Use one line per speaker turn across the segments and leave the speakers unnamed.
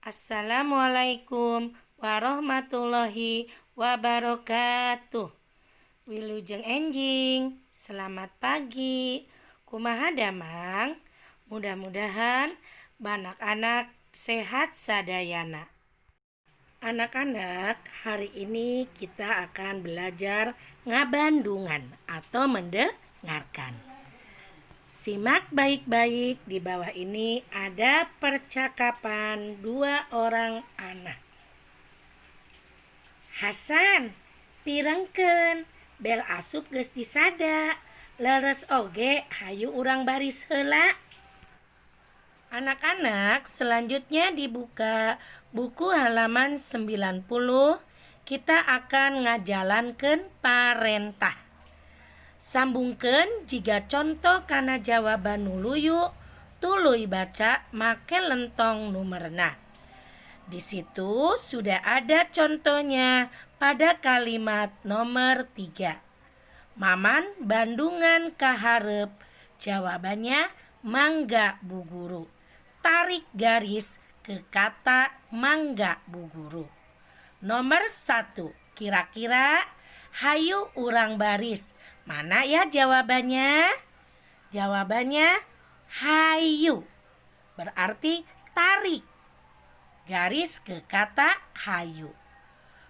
Assalamualaikum warahmatullahi wabarakatuh. Wilujeng enjing, selamat pagi. Kumaha damang? Mudah-mudahan anak-anak sehat sadayana. Anak-anak, hari ini kita akan belajar ngabandungan atau mendengarkan. Simak baik-baik, di bawah ini ada percakapan dua orang anak. Hasan, pirengkeun, bel asup geus disada. Leres oge, hayu urang baris heula. Anak-anak, selanjutnya dibuka buku halaman 90. Kita akan ngajalankeun parentah. Sambungkeun jiga conto kana jawaban nu luyu, tuluy baca make lentong nu merenah. Di situ sudah ada contohnya pada kalimat nomor 3. Maman bandungan kaharep, jawabannya mangga, Bu Guru. Tarik garis ke kata mangga, Bu Guru. Nomor 1, kira-kira hayu urang baris. Mana ya jawabannya? Jawabannya hayu. Berarti tarik garis ke kata hayu.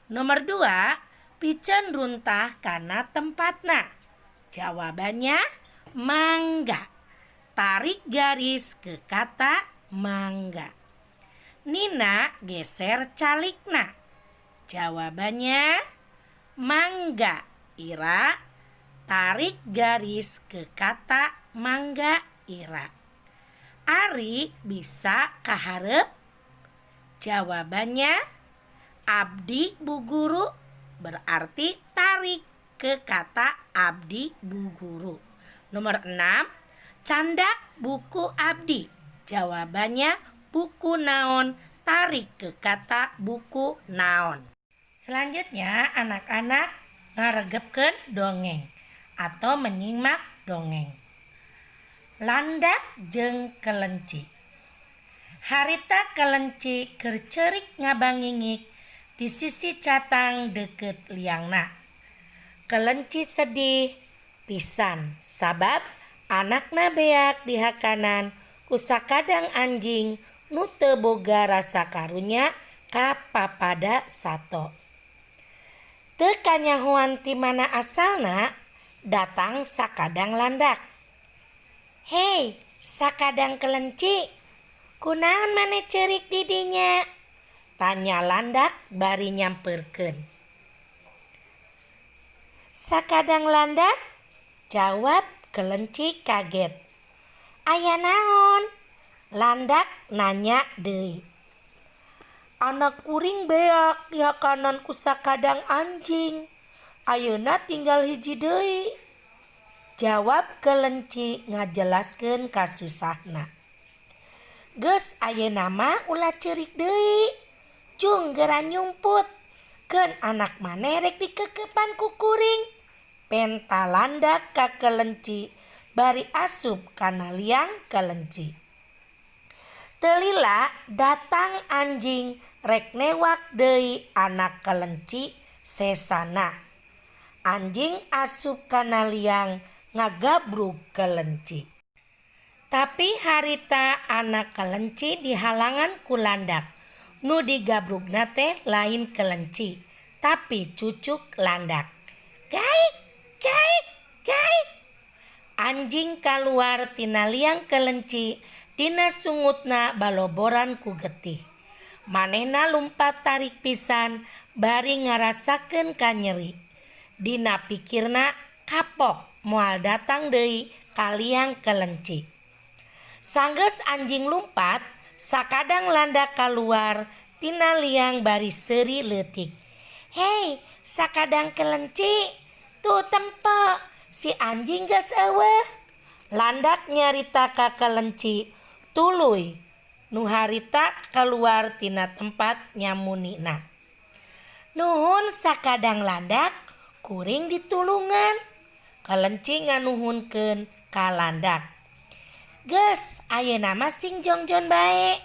Nomor 2, piceun runtah kana tempatna. Jawabannya mangga. Tarik garis ke kata mangga. Nina geser calikna. Jawabannya mangga, Ira. Tarik garis ke kata mangga, Ira. Ari bisa kaharep. Jawabannya abdi, Bu Guru. Berarti tarik ke kata abdi, Bu Guru. Nomor 6, candak buku abdi. Jawabannya buku naon, tarik ke kata buku naon. Selanjutnya, anak-anak ngaregepkeun dongeng atau menyimak dongeng. Landak jeung Kelenci. Harita kelenci keur ceurik ngabangingik di sisi catang deket liangna. Kelenci sedih pisan sabab anakna beak dihakanan ku sakadang anjing nu teu boga rasa karunya ka papada sato. Teu kanyahoan ti mana asalna datang sakadang landak. "Hei, sakadang kelenci, kunaon maneh ceurik di dinya?" tanya landak bari nyamperkeun. "Sakadang landak," jawab kelenci kaget. "Aya naon?" Landak nanya deui. "Anak kuring beak dihakanan ku sakadang anjing. Ayeuna tinggal hiji deui," jawab kelenci ngajelaskeun kasusahna. "Geus, ayeuna mah ulah ceurik deui. Cung geura nyumput. Keun anak maneh rek dikekepan ku kuring," penta landak ka kelenci bari asup kana liang kelenci. Teu lila datang anjing rek newak deui anak kelenci sesana. Anjing asup kana liang, ngagabrug kelenci. Tapi harita anak kelenci dihalangan ku landak. Nu digabrugna teh lain kelenci, tapi cucuk landak. Gaik, gaik, gaik. Anjing kaluar tina liang kelenci, dina sungutna baloboran ku getih. Manehna lumpat tarik pisan bari ngarasakeun kanyeri. Dina pikirna kapok moal datang deui ka liang kelenci. Sanggeus anjing lumpat, sakadang landak kaluar tina liang bari seuri leutik. "Hei, sakadang kelenci, tuh tempo, si anjing geus euweuh," landak nyarita ka kelenci tuluy nu harita kaluar tina tempat nyamunina. "Nuhun, sakadang landak, kuring ditulungan," kelenci nganuhunkeun ka landak. "Geus, ayeuna mah sing jongjon bae.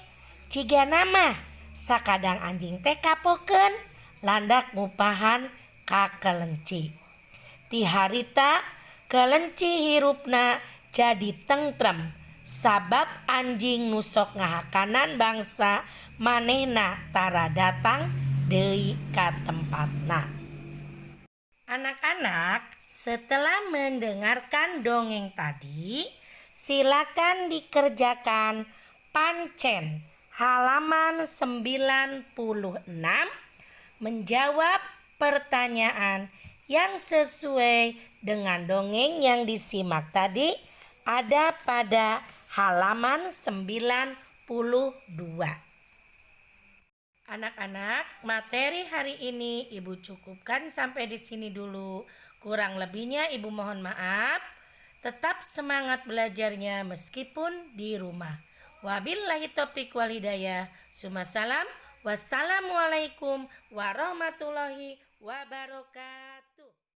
Cigana mah Sakadang anjing teh kapokeun landak ngupahan ka kelenci. Ti harita kelenci hirupna jadi tentrem sabab anjing nu sok ngahakanan bangsa manehna tara datang deui ka tempatna. Anak-anak, setelah mendengarkan dongeng tadi, silakan dikerjakan pancen halaman 96, menjawab pertanyaan yang sesuai dengan dongeng yang disimak tadi ada pada halaman 92. Anak-anak, materi hari ini Ibu cukupkan sampai di sini dulu. Kurang lebihnya Ibu mohon maaf. Tetap semangat belajarnya meskipun di rumah. Wabillahi taufiq wal hidayah. Sumasalam. Wassalamualaikum warahmatullahi wabarakatuh.